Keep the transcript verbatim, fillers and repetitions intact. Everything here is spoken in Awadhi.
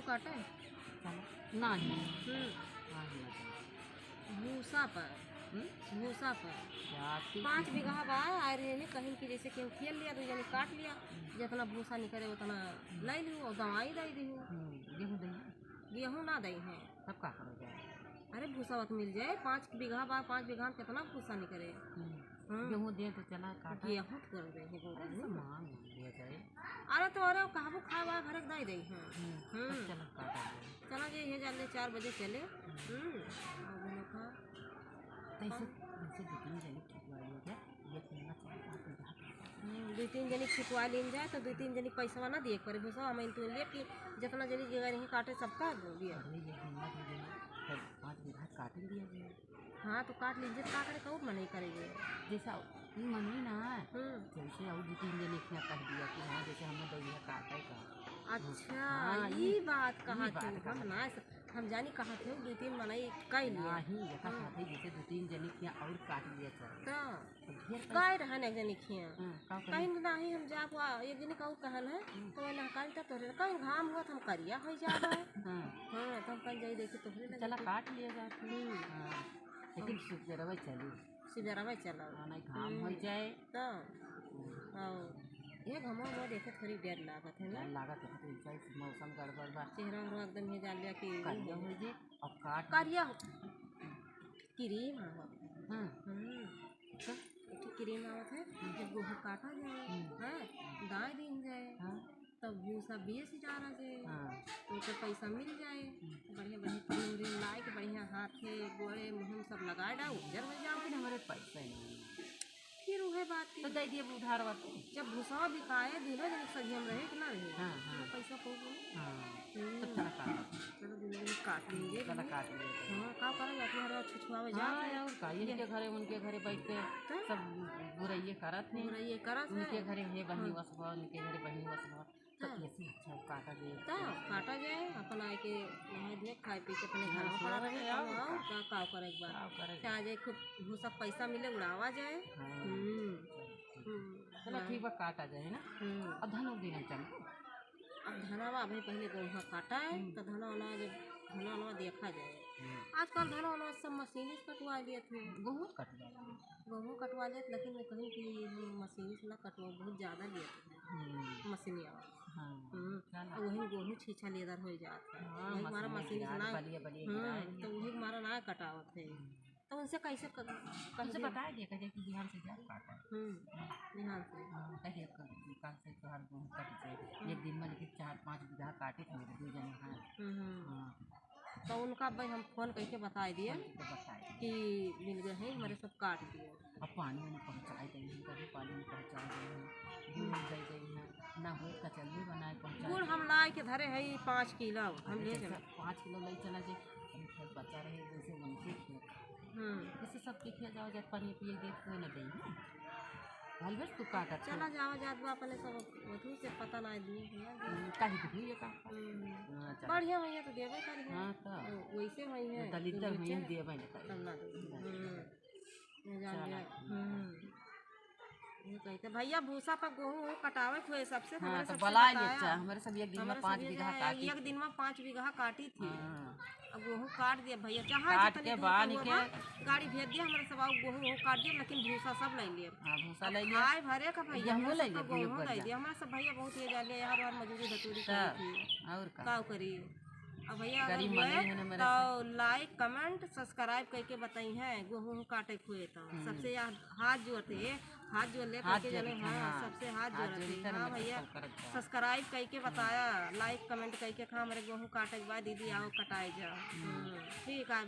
काटे? चलो। नाही। हम्म। नाही, ना चलो। भूसा पर। हम्म? भूसा पर। क्या चीज? पाँच बीघा बा, आए रहे ने कहीं कि जैसे केहू खेल लिया, दुइ जने काट लिया, जितना भूसा निकरे उतना ले लियो और दवाई दे दियो। हम्म, गेहूं दे। गेहूं ना दे हैं। तब का करो जाए? अरे भूसा वत मिल जाए, पाँच बीघा बा, पाँच बीघा में कितना भूसा निकरे। हम्म। हम्म। गेहूं दे तो चला काटा। गेहूं तो कर दे हैं, अरे गोबर तो में। मांग लिया जाए। अरे तो अरे कहबो खाए वाए भरे के दे दे हैं। हम्म, हम्म। तब चला काटा जाए। चला जे ये जाले चार बजे चले। हम्म। हम्म। और बोलो का? तैसे, हाँ। तैसे दो तीन जने ठीक वाली हो गया, ये तीन ना चार पाँच बीघा काटा। हम्म, दो तीन जने छिपवा लीन जाए तो दो तीन जने पैसा ना दिए के पड़े। भूसा हम तो ले कि जितना जने के नहीं काटे सबका दिया। अरे ये हिम्मत हो गई, तब पाँच बीघा काट लिया गया। हाँ, तो काट लीजिए, का करे, कौन मना करेंगे? जैसा ई मनवी ना, हम्म। जैसे और दो तीन जने इतना कह दिया कि हाँ, जैसे हमने दो बीघा काटे का। अच्छा, हाँ, ई ई, बात ई कहा बात थी, कहा हम थी। ना, हम जानी कहा थे, दो तीन मनई कह लिया। नहीं, ये कहा हाँ। थे, जैसे दो तीन जने इतना और काट लिया था। तो तो ढेर पैसा। गए रहन एक जने खिया। हाँ, का कही? कहीं नहीं हम जाब, एक जने का कहन है, हम्म। तो वह नहकाल तो तोरे, कहीं घाम हुआ तो हम करिया हो जाबा। हाँ। हाँ, तो हम कल जाई देखी तोहरे लगे चला तो। काट लिया जाए फिर। हम्म। हाँ। लेकिन सुबेरवे चली। सुबेरवे चलो। हाँ, नहीं घाम हम्म। हो जाए। तो? हम्म। और ये घामा हुआ देखे थोड़ी डर लागत है ना? डर लागत है, तो ऐसा ही मौसम गड़बड़ बा। चेहरा उहरा एकदम ये जान लिया कि करिया हो जाए, और काट करिया हो। क्रीम आवत है। हम्म। हम्म। तो? एक ठे क्रीम आवत है, हम्म। जब गोहूँ काटा जाए, हम्म। हाँ, दाए दिन जाए। हाँ। तब भूसा बेच डारा जे, हाँ। तो ओकर पैसा मिल जाए। हम्म। बढ़िया बढ़िया क्रीम व्रीम लाए के बढ़िया हाथे, गोड़े, मुँह में सब लगाए डाओ, उज्जर हो जाओ। लेकिन हमरे पैसा ही नहीं है। फिर उहे बात की तो दे दिए उधार बाटे। जब भूसा बिकाए, दिनो जन सही हम रहे कि ना रहे? हाँ, हाँ। तो पैसा खूब हो। हाँ। हम्म। तो चला काट। चलो, दिन दिन काट लेंगे। चला काट लेंगे। हाँ, का करल, अपने हर छुछुआवे हाँ, जात है। और का, इनके ये घरे, उनके घरे बैठ के तो? सब बुराइये करत हैं। बुराइये करत हैं। उनके घरे ये बहिनी हाँ। वसबा, उनके घरे बहिनी वसबा। तो हाँ। ऐसे अच्छा काटा जाए। तो काटा जाए, अपन आए के नहाए धोए, खाए पी के अपने हाँ, घर में पड़ा रहे, और का, का, का करे एक बार। का करे? चाहे जाए खूब भूसा पैसा मिले, उड़ावा जाए। हाँ। हम्म। हम्म। चलो हाँ। ठीक बा, काटा जाए ना। हम्म। अब धन दिन चल। अब धनवा अभी पहले गोहुआ काटा है, हम्म। तो धनवा ना जब धनवा ना देखा जाए। हम्म। आजकल धनवा ना सब मशीन से कटवा लेत हैं। गोहुआ कटवा लेत। गोहुआ कटवा लेत, लेकिन मैं कहीं कि हम मशीन से ना कटवा, बहुत ज्यादा लेत हैं। हम्म। मशीनिया वाला। हाँ। हम्म। क्या ना? और वही गोहूँ छीछा लेदर हो जात है। हाँ, वही हमारा मशीन मशीन से गिराए, ना, बलिया, बलिया हम्म, गिराए। तो वही हमारा ना कटावत है। हम्म। तो उनसे कैसे क-, कह उनसे दे? बताए दे, कह दे कि बिहान से जाओ काटा। हम्म, बिहान से। हाँ, कह दे, क-, काल से तोहार गोहूँ कट जाए। हम्म। एक दिन में लेकिन चार पाँच बीघा काटे थे, दो जने हैं। हम्म, हम्म। हाँ। तो उनका भाई हम फोन करके बताए दिए फोन करके बताए दिए। कि मिल गए हैं, हमारे सब काट दिए। अब पानी उन्हें पहुँचाए गए हैं, कभी पानी में पहुँचाए गए हैं, गुड़ दे गए हैं, ना हो कचौड़ी बनाए पहुँचाए गुड़ गए। हम लाए के धरे है पाँच किलो, हम ले अच्छा, चला। पाँच किलो ले चला जे, हम खेत बचा रहे, जैसे उनके खेत। हम्म। जैसे सबके खेत जाओ, जब पानी पिए दे, कोई ना दे, हैं? भल बस तू काटा चला था। जाओ, जात बा अपने सब, वधू से पता ना दिए हैं। हम्म, काहे के हुई ये काम? हम्म। हाँ, चला। बढ़िया भैया तो देवे करी है। हाँ, तो। तो वैसे भैया दलिद्दर भैया देवे। देवे ना करी। तब ना देवे। हम्म। ये जान चला। लिया। हम्म। ये कहते, "भैया, भूसा पर गोहूँ वहूँ कटावे के हुए सबसे, हाँ, हमरे तो सबसे बुला बताया। लेचा, हमरे सब एक दिन में हमरे पाँच सब ये बीघा जाए, काटी एक थी। दिन में पाँच बीघा काटी थी। हाँ। अब गोहूँ काट दिया भैया, चाहे काट जितनी के दूर बांध के के हुआ बा, गाड़ी भेज दिया, हमरे सब आउ गोहूँ वहूँ काट दिया, लेकिन भूसा सब ले लिया। हाँ, भूसा अब ले लिया। खाए भरे का भैया, गेहूँ हमरे ले सब लिया, तो गोहूँ दे दिया। हमरे सब भैया बहुत ये जान लिया, यार, यार मजूरी धतूरी हाँ, करी थी। और का? का करी? अब भैया अगर गरीब हुए मनई है ना मेरे तो से। Like, comment, subscribe करके बताई हैं, गोहूँ काटे के हुए तो। हम्म। सबसे या-, हाथ जोड़ते, हाथ जोड़ ले हाथ करके जोड़ जाने, के, हाँ, हाँ। सबसे हाथ हाथ जोड़ते। जोड़ी कर हाँ मेरे भैया, सब करत बा। Subscribe करके हम्म। बताया, like, comment करके, हाँ, हमरे गोहूँ काटे के बाद दीदी आओ कटाए जा। हम्म। हम्म, ठीक है।